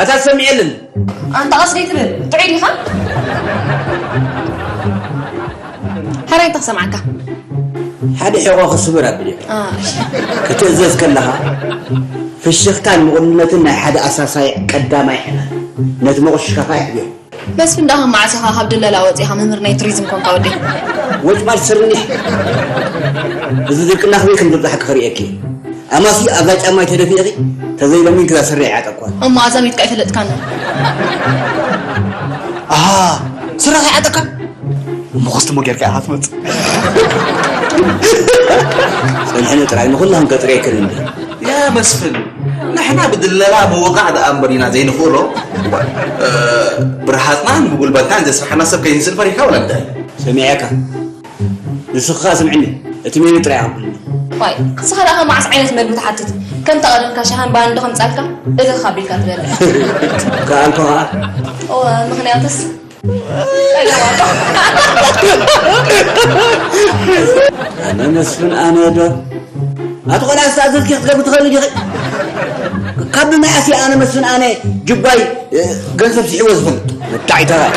ኣታ ሰሚዐልን ኣንታ ቐስ ዘይትብል ጥዑይ ዲኻ? ሕራይ እንተ ክሰምዓካ ሓደ ሕቖ ክስብር ኣብልዮ አ፣ እሺ። ክትእዘዝ ከለኻ ፍሽኽታን ምቕሉልነትን ናይ ሓደ ኣሳሳይ ቀዳማይ ዕላል ነቲ መቑሽሽካኻ ይሕብዮ። መስፍን ደኣ ከም መዓስ ኢኻ ካብ ድለላ ወጺኻ መምህር ናይ ቱሪዝም ኮንካ ወደይ? ወጭ ማል ስርኒ። እዚ ድርቅና ክበይ ከም ዘብዛሕኪ ክርእየኪ። ኣማሲ ኣብዛ ጫማይ ተደፊእኺ ተዘይለሚንኪ እዛ ስረ ይዓጠኳ። እሞ ኣዛሚትካ ኣይፈለጥካን። ኣሃ፣ ስረኻ ይዓጠካ? እሞ ኮስትሞ ጌርካ ኢኻ ትመጽእ። ጸንሕኒ ጥራይ ንኹሉ ክንቀጽር የክእል እንዲ። ያ መስፍን፣ ንሕና ብድለላ ምውቃዕ ደኣ እምበር ኢና ዘይንኽእሎ። እ፣ ብርሃጽናን ብጉልበትናን ዘስርሓና ሰብ ከይንስእል ፈሪሕካ ወላ እንታይ? ሰሚዐካ። ንስኻ ስምዕኒ፣ እቲ ሜኑ ጥራይ ኣቕብልኒ። ዋይ፣ ንስኻ ደኣ መዓስ ዓይነት መግቢ ትሓትት? ከምታ ቀደምካ ሻሃን ባን ዶ ከምጻልካ? እተኻ ኣቢልካ ትበልዕ። ከኣልኮ ኸኣ? እወ፣ ምኽንያቱስ? ኣነ መስፍን ኣነ ዶ? ኣቲ ቆልዓ ዝተኣዘዝኪ ክትገብሪ ትኽእሊ ዲኺ? ካብ መዓስ እየ ኣነ መስፍን ኣነ ጅባይ፣ እ፣ ገንዘብ ስሒቦ ዝፈልጥ? መታዒ ተባይ።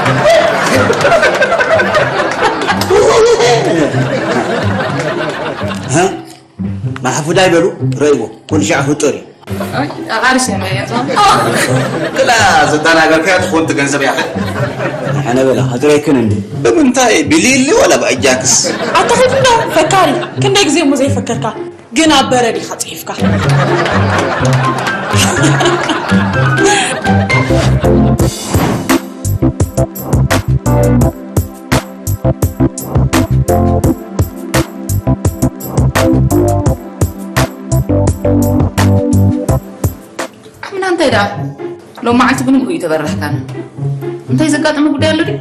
ሃ? ማሕፉዳይ በሉ፣ ረእይዎ። ኩሉ ሻዕ ፍጡር እዩ። ኣይ፣ ኣቃሪስ እዮም እዮም። ክላ ዘዳናገርካያ ትኾን ትገንዘብ ያኸ? ኣነ በላ፣ ኣጥረይክን እንዴ? ብምንታይ? ብሊሊ ወላ ብኣጃክስ? ኣታ ኺድ እንዶ ፈካሪ፣ ክንደይ ግዜ እሞ ዘይፈከርካ? ግን ኣብ በረድ ኢኻ ጽሒፍካ። ኣምና እንታይ ደኣ? ሎም መዓልቲ ብንግሁ እዩ ተበራህካና። እንታይ ዘጋጠመ ጉዳይ ኣሎ ድዩ?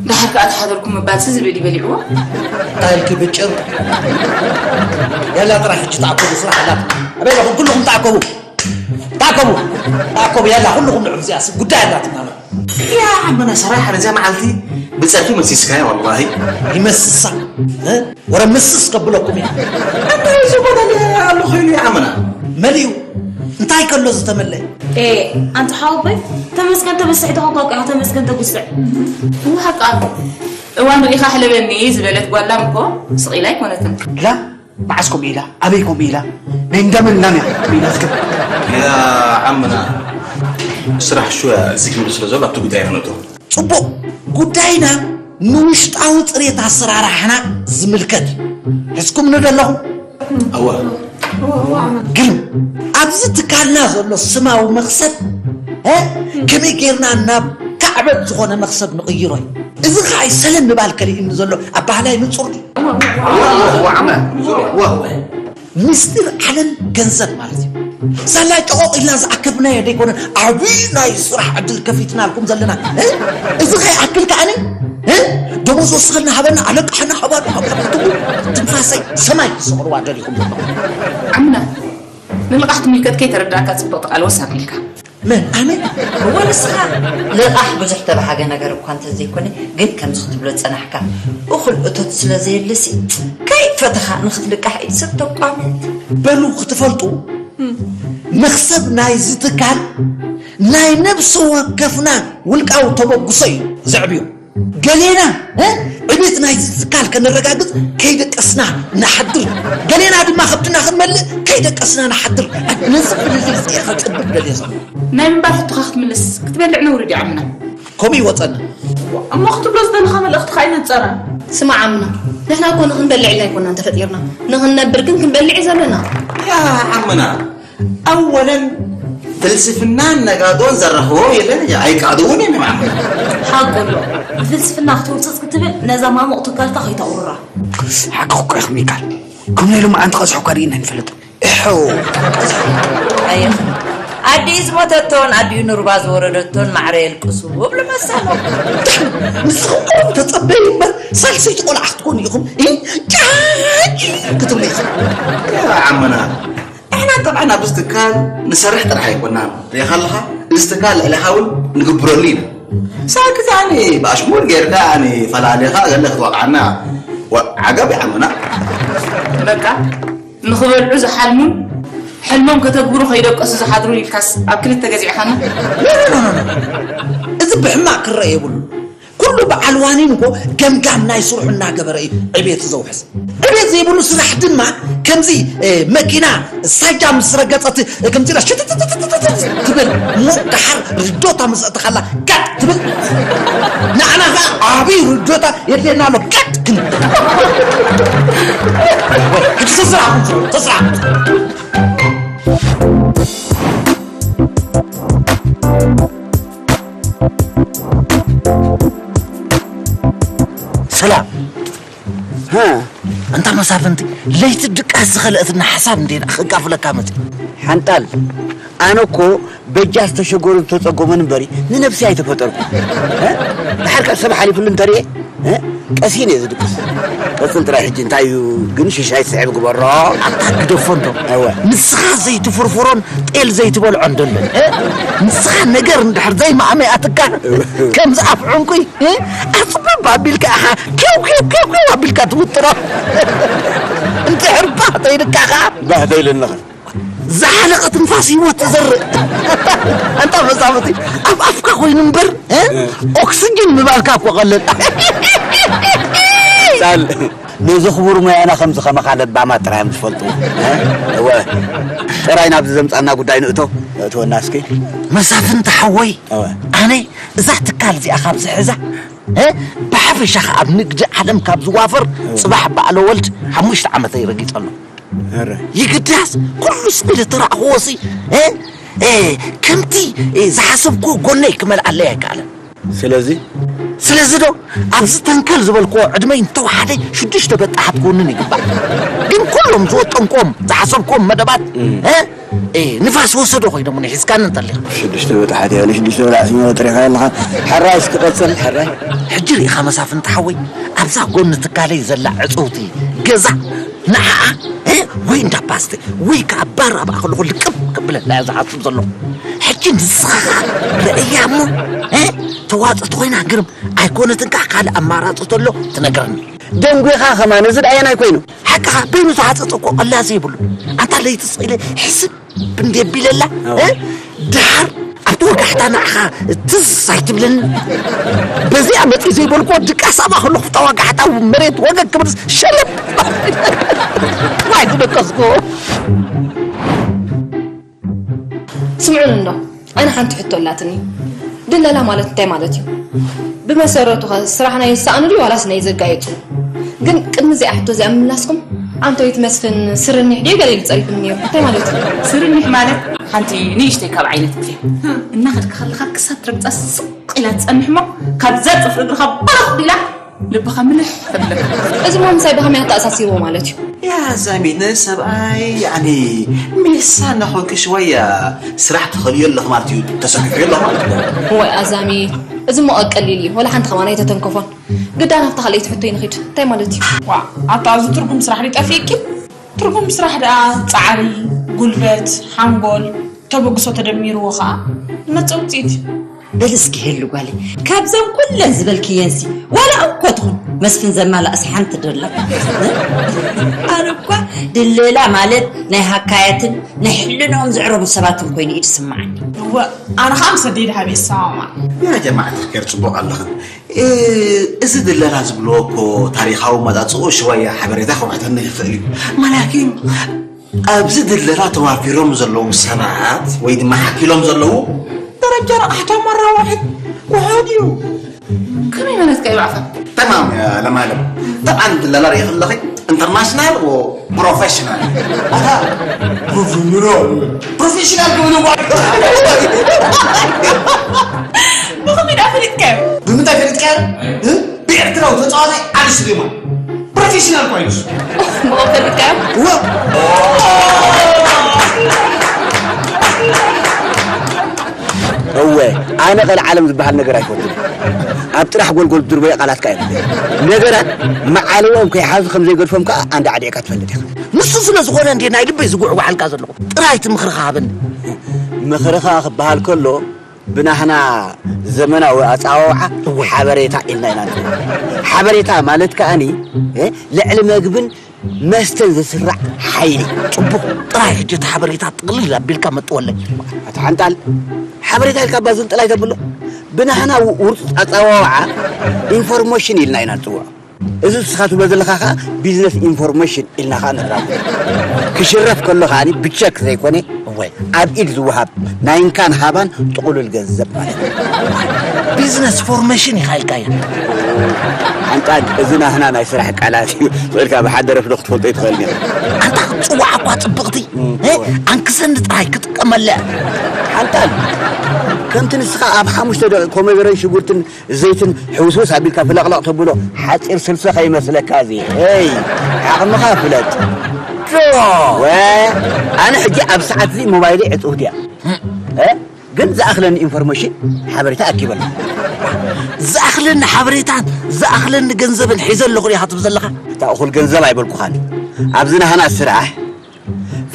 ደሓር ከኣ ተሓደርኩም ምባልሲ ዝብል እዩ በሊዕዎ። እንታይ ኢልኪ ብጭር? ያላ ጥራሕ ሕጂ ተኣከቡ፣ ስራሕ ኣላትና። ኣበይ ኣለኹም? ኩልኹም ተኣከቡ። ተኣከቡ። ተኣከቡ፣ ያላ ኩልኹም ንዑ፣ እዚኣስ ጉዳይ ኣላትና። ያ ዓመና ሰራይ፣ ሓደ እዚኣ መዓልቲ ብጸርፊ መሲስካያ ወላሂ። ይመስሳ። እ? ወረ ምስስ ከብለኩም እየ። እንታይ እዚ ቦታ ኣሎ ኮይኑ ይዓመና? መሊኡ። እንታይ ከሎ ዝተመለ? ኤ፣ ኣንታ ሓወቦይ፣ ተመስገን ተበስሕ ተኾንካ እኮ ኢኻ ተመስገን ተጉስዕ። እዋ ሓቃ። እዋን ርኢኻ ሕለበኒ ዝበለት ጓላም እኮ ስቕ ኢላ ኣይኮነትን። ላ፣ መዓስ ከምኡ ኢላ? ኣበይ ከምኡ ኢላ? ናይ እንዳመን ላም እያ ከምኡ ኢላ ትገብር? ያ ዓምና፣ ስራሕ ሹያ ዝግብር ስለ ዘሎ ኣብቲ ጉዳይ ክንእቶ። ጽቡቕ። ጉዳይና ንውሽጣዊ ጽሬት ኣሰራርሓና ዝምልከት እዩ። ሒዝኩምኒ ዶ ኣለኹም? እወ። ግርም። ኣብዚ ትካልና ዘሎ ስማዊ መኽሰብ፣ እ? ከመይ ጌርና ናብ ካዕበት ዝኾነ መኽሰብ ንቕይሮ እዩ። እዚ ኸዓ ሰለም ምባል ከርእየኒ ዘሎ ኣባህላይ ንጹር ድዩ? ወዓመ፣ ወ-፣ ወ-፣ ምስጢር ዓለም ገንዘብ ማለት እዩ። ሳላ ጨቖቕ ኢልና ዝኣከብናዮ ደይኮነ፣ ዓብዪ ናይ ስራሕ ዕድል ከፊትናልኩም ዘለና። እ? እዚ ኸይኣክል ከዓኒ፣ እ? ደሞዝ ወስኸልና ሃበና፣ ኣለቃሕና ሃባና፣ ሃባና ትብሉ፣ ትንፋሰይ ሰማይ ክሰቕልዋ ደሊኹም ዘለኹም። ዓምና፣ ንልቓሕ ትምልከት ከይተረዳእካ ጽብቕቲ ቃል ወስ ኣቢልካ። መን? ኣነ? እወ፣ ንስኻ። ልቓሕ ብዙሕ ተባሃገ ነገር እኳ እንተዘይኮነ፣ ግን ከምዚ ክትብሎ ዝጸናሕካ፣ እኹል እቶት ስለ ዘየለሲ፣ ከይፈተኻ ንኽትልቃሕ ኢድ ሰብ ተቋመት። በሉ ክትፈልጡ፣ መኽሰብ ናይዚ ትካል ናይ ነብሲ ወከፍና ውልቃዊ ተበግሶ እዩ ዘዕብዮ። ገሌና፣ እ፣ ዕቤት ናይዚ ትካል ከነረጋግጽ ከይደቀስና ንሓድር፣ ገሌና ድማ ከብትና ክንመልእ ከይደቀስና ንሓድር። ነዚ ፍልልይ እዚ እየ ከጽብቕ ደልየ ዘለኹ። ናይ ምንባር ሕቶኻ ክትምልስ ክትበልዕ ነውሪ ድዩ ዓምና? ከምኡ ይወጸና። እሞ ክትብሎ ዝደለኻ መልእኽትኻ ኣይነጸረን። ስማዕ ዓምና፣ ንሕና እኮ ንኽንበልዕ ኢልና ኣይኮናን ተፈጢርና። ንኽንነብር ግን ክንበልዕ እዩ ዘለና። ያ ዓምና፣ ኣወለን ፍልስፍናን ነጋዶን ዘራኽቦም የለን፣ ኣይቃደውን እዮም ዓምና። ሓቁ ኣሎ። ብፍልስፍና ክትውርጽጽ ክትብል ነዛ ማሙቕ ትካልካ ከይተቑርራ። ሓቂ እኮ ኢኺ ሚካል። ከምኡ ኢሉ መዓንቲ ቀዝሖ እኳ ርኢና ኣይንፈልጥን። እሖ። ኣየኽ። ኣዲኡ ዝሞተቶን ኣዲኡ ንሩባ ዝወረደቶን ማዕረ የልቅሱ እብሉ መሰሎም። ንስኹም ቆልዑ ተጸበዩ እምበር ሳልሰይቲ ቆልዓ ክትኮኑ ኢኹም። እ? ጫጭ ክትብሉ ኢኹም። ያ ዓምና፣ ንሕና ጠብዓና ኣብዚ ትካል ንሰርሕ ጥራሕ ኣይኮናን። ርኢኻ ኣለኻ? እዚ ትካል ልዕሌኻ እውን ንግብረሉ ኢና። ሳክት ኣነ ብኣሽሙር ጌርካ ኣነ ፈላሊኻ ገለ ክትወቕዓና። ወ-፣ ዓገብ ይዓምና። በቃ፣ ንኽበልዑ ዝሓልሙን ሕልሞም ከተግብሩ ከይደቀሱ ዝሓድሩን ኢልካስ ኣብ ክልተ ገዚዕኻና? ኖ፣ ኖ፣ ኖ፣ ኖ፣ ኖ። እዚ ብሕማቕ ክረአ የብሉን። ኩሉ በዓል ዋኒን እኮ ገምጋም ናይ ስርሑ እናገበረ እዩ ዕቤት ዘውሕስ። ዕቤት ዘይብሉ ስራሕ ድማ ከምዚ፣ እ፣ መኪና ሳጃ ምስ ረገጸት ከምዚ ኢላ ሽትትትትትት ትብል እሞ ደሓር ርዶታ ምስ ኣእተኻላ ጋጥ ትብል። ንዓና ኸዓ ዓብዪ ርዶታ የድልየና ኣሎ። ጋጥ ግን ወይ፣ ሕጂ ስራሕ፣ ስራሕ። ሰላም። ሃ? እንታ መሳፍንቲ፣ ለይቲ ድቃስ ዝኸልአትና ሓሳብ እንዴና ክካፍለካ መጽእ። ሓንጣል፣ ኣነ እኮ በጃ ዝተሸገሩን ዝተጸገሙን እምበሪ ንነብሲ ኣይተፈጠርኩ። እ? ድሓር ከ ሰብ ሓሊፉሉ እንተርየ፣ እ? ቀሲን እየ ዝድቅስ። ቀጽል ጥራይ ሕጂ እንታይ እዩ ግን ሽሻይ ስዕብ ግበሮ። ኣታ ግደፎ እንዶ። እወ። ንስኻ ዘይትፍርፍሮን ጤል ዘይትበልዖን ደሎ። እ? ንስኻ ነገር እንድሕር ዘይማእመይ ኣትካ ከምዚ ኣፍ ዕንቁይ፣ እ? ኣጽብብ ኣቢልካ ኢኻ ኬው ኬው ኬው ኬው ኣቢልካ ትውጥሮ። እንድሕር ባህ ተይልካ ኸዓ ባህ ተይልንኻ። ዝሓለቐ ትንፋስ ህይወት ትዘርእ። ኣንታ መጻወቲ ኣብ ኣፍካ ኮይኑ እምበር፣ እ? ኦክስጅን ምባልካ እኮ ቀለል። ጻል፣ ነዚ ክቡር ሙያና ከምዚ ከማኻ ለባማት ጥራይ እዮም ዝፈልጡ። እ? እወ፣ ጥራይ ናብዚ ዘምጻና ጉዳይ ንእቶ። እትወና እስኪ። መሳፍንቲ ሓወይ፣ እወ። ኣነ እዛ ትካል እዚኣ ካብ ዝሕዛ፣ እ? ብሓፈሻ ኣብ ንግዲ ዓለም ካብ ዝዋፈር እወ። ጽባሕ በዓለ ወልድ ሓሙሽተ ዓመተይ ረጊጸ ኣሎ። ኧረ። ይግዳስ ኩሉ ስለ ዝተራእኽዎ ሲ፣ እ? እ፣ ከምቲ፣ እ፣ ዝሓሰብክዎ ጎነይ ክመልኣለይ ኣይከኣለን። ስለዚ? ስለዚ ዶ ኣብዚ ተንከል ዝበልክዎ ዕድመይ እንተወሓደ ሽዱሽተ በጣሓት ክውንን ይግባእ። ግን ኩሎም ዝወጠንክዎም ዝሓሰብክዎም መደባት፣ እም። እ? እ፣ ንፋስ ወሰዶ ኮይኖም ንሒዝካኒ እንተሊኻ። ሽዱሽተ በጣሓት እያ፣ ንሽዱሽተ በጣሓት ስሚ ወጥሪኻ ኣለኻ። ሕራይ እስኪ ቀጽል፣ ሕራይ። ሕጂ ርኢኻ መሳፍንቲ ሓወይ፣ ኣብዛ ጎኒ ትካለይ ዘላ ዕጽውቲ ገዛ ንዓኣ፣ እ፣ ወይ እንዳ ፓስተ ወይ ከኣ ባር ኣብኣ ከለኹ ልቅም ከብለላ እየ ዝሓስብ ዘለኹ። ሕጂ ንስኻ ኸኣ ረእያ እሞ፣ እ፣ ተዋጽእቲ ኮይና ግርም ኣይኮነትን ከኣ ካልእ ኣማራጺ ተሎ ትነግረኒ። ደንጒኻ ከማን እዚ ደኣ ኣየናይ ኮይኑ? ሓቅኻ በይኑ ዝሓጸጸ እኮ ቀላዚ የብሉ። ኣንታ ለይቲ ስቕ ኢለ ሕስብ እንዴ ቢለላ፣ ኣዎ። እ? ድሓር ኣብቲ ወጋሕታ ንዓኻ ትዝ ኣይትብለኒ። በዚኣ መጺእ ዘይበልኩዎ ድቃስ ኣብኣ ከለኹ፣ ኣብታ ወጋሕታ መሬት ወገግ ክብል ሸለብ። ዋይ ዝደቀስኩዎ። ስምዑን እንዶ፣ ኣነ ሓንቲ ሕቶ ኣላትኒ። ድለላ ማለት እንታይ ማለት እዩ? ብመሰረቱ ኸ ስራሕ ናይ ዝሰኣኑ ድዩ ዋላስ ናይ ዘጋየጹ? ግን ቅድሚ እዚኣ ሕቶ እዚኣ ምምላስኩም፣ ዓንተዊት መስፍን ስርኒሕ ድዩ ገለ ኢሉ ጸሪፉኒ ነይሩ። እንታይ ማለት እዩ? ስርኒሕ ማለት ሓንቲ ንእሽተይ ካብ ዓይነት እያ። እናኸድካ ከለኻ ክሳብ ትረግጻ ስቕ ኢላ ትጸንሕ እሞ፣ ካብዛ ጽፍሪ እግርኻ ባኽ ኢላ ልብኻ ምልሕ ተብለካ። እዚ እሞ ምሳይ ብኸመይ ኣተኣሳሲርዎ ማለት እዩ? ያ ዛሚነ ሰብኣይ፣ ያኒ፣ ሜሳ እናኾንኪ ሽወያ ስራሕ ትኸልዮ ኣለኽ ማለት እዩ፣ ተሰኪፉ ኣለኽ ማለት እዩ። ወይ ኣዛሚ፣ እዚ እሞ ቀሊል እዩ፣ ወላ ሓንቲ ከማን ኣይተተንከፎን። ግዳ ናብታ ካልኣይቲ ሕቶይ ንኺድ፣ እንታይ ማለት እዩ? ዋ፣ ኣታ፣ እዚ ትርጉም ስራሕ ድዩ ጠፊእኪ? ትርጉም ስራሕ ደኣ ጻዕሪ፣ ጉልበት፣ ሓንጎል፣ ተበግሶ ተደሚርዎ ኸኣ ዝመጽእ ውጽኢት እዩ። በል እስኪ ህሉ ጓለይ፣ ካብዘን ኩለን ዝበልክየንሲ ዋላ እኮ ትኹን መስፍን ዘማላእስ ሓንቲ ደላ። ኣነ እኳ ድለላ ማለት ናይ ሃካያትን ናይ ሕልናኦም ዘዕረቡ ሰባትን ኮይኑ እዩ ዝስምዓኒ። እወ፣ ኣነ ኸኣ ምስ ኣደይ ደሃበ ይሰማማዕ። ያ ጀማዓት ኸይር፣ ጽቡቕ ኣለኽን። እ፣ እዚ ድለላ ዝብልዎ እኮ ታሪኻዊ መጻጽኡ ሽወያ ሓበሬታ ከውሕተኒ ይኽእል እዩ። ማላኪን ኣብዚ ድለላ ተዋፊሮም ዘለዉ ሰባት ወይ ድማ ሓኪሎም ዘለዉ ደረጃ ረቕሓቶም ኣራዋሒ ውሑድ እዩ። ከመይ ማለትካ እዩ ባዕፋ? ተማም ያ ለማለም። ጠብዓን ድለላ ርኢኺ ኣለኺ? ኢንተርናሽናል ወ ፕሮፌሽናል። ኣታ ፕሮፌሽናል። ፕሮፌሽናል ክብሉ እኳ። ብኸመይ ደኣ ፈሊጥካዮ? ብምንታይ ፈሊጥካዮ? እ? ብኤርትራዊ ተጻዋታይ ዓሊ ሱሌማን። ፕሮፌሽናል እኳ እዩ ንሱ። ብኸመይ ፈሊጥካዮ? እወ። እወ፣ ኣነ ቀልዓለም ዝበሃል ነገር ኣይፈቱን። ኣብ ጥራሕ ጎልጎል ዝድርበዮ ቃላት ከኣ የብለይን። ነገራት መዓልቦም ከይሓዙ ከም ዘይገድፎም ከኣ ኣንዳዕዲዕካ ትፈልጥ ኢኻ። ንሱ ስለ ዝኾነ እንድየ ናይ ልበይ ዝጉዕጉዓልካ ዘለኹ። ጥራይ እቲ ምኽርኻ ሃበኒ። ምኽርኻ ክበሃል ከሎ፣ ብናህና ዘመናዊ ኣጸዋውዓ እወ። ሓበሬታ ኢልና ኢና ንጽውዖ። ሓበሬታ ማለት ከኣኒ፣ እ፣ ልዕሊ መግብን መስተን ዝስራዕ ሓይሊ። ጽቡቕ። ጥራይ ሕጂ እቲ ሓበሬታ ጥቕልል ኣቢልካ መጥወለይ። ኣታ ሓንጣል፣ ሓበሬታ ኢልካ እባ ዝንጥላይ ተብሎ። ብናህና ው-፣ ውርጹጽ ኣጸዋውዓ ኢንፎርሜሽን ኢልና ኢና ንጽውዖ። እዚ ንስኻ ትብሎ ዘለኻ ኸኣ ቢዝነስ ኢንፎርሜሽን ኢልና ኸኣ ንጥራጎ። ክሽረፍ ከሎ ኸኣኒ ብቸክ ዘይኮነ፣ እወ። ኣብ ኢድ ዝወሃብ ናይ እንካን ሃባን ጥቕሉል ገንዘብ ማለት እዩ። ቢዝነስ ፎርሜሽን ኢኻ ኢልካዮ። ሓንጣል፣ እዚ ናህና ናይ ስራሕ ቃላት እዩ። ስእልካ ብሓደ ረፍዶ ክትፈልጦ ይትኽእል ነይሩ። ኣንታ ክትጽዋዕ እኳ ጽብቕቲ፣ እም፣ እ? እወ። ኣንክሰኒ ጥራይ ክጥቀመላ። ሓንጣል፣ ከምቲ ንስኻ ኣብ ሓሙሽተ ደቂቕ ኮመደረን ሽጉርትን ዘይትን ሕውስውስ ኣቢልካ ፍለቕለቕ ተብሎ ሓፂር ስልሶ ከይመስለካ እዚ። ሄይ፣ ዓቕምኻ ፍለጥ። ዶ? ወ፣ ኣነ ሕጂ ኣብ ሰዓት እዚ ሞባይለይ ዕፅውቲ እያ። እ? ግን ዝኣኽለኒ ኢንፎርሜሽን ሓበሬታ ኣኪበ ኣለኹ። ዝኣኽለኒ ሓበሬታን ዝኣኽለኒ ገንዘብን ሒዘ ኣለኹ ዲኻ ትብል ዘለኻ? እታ እኹል ገንዘብ ኣይበልኩኻን። ኣብዚ ናህና ስራሕ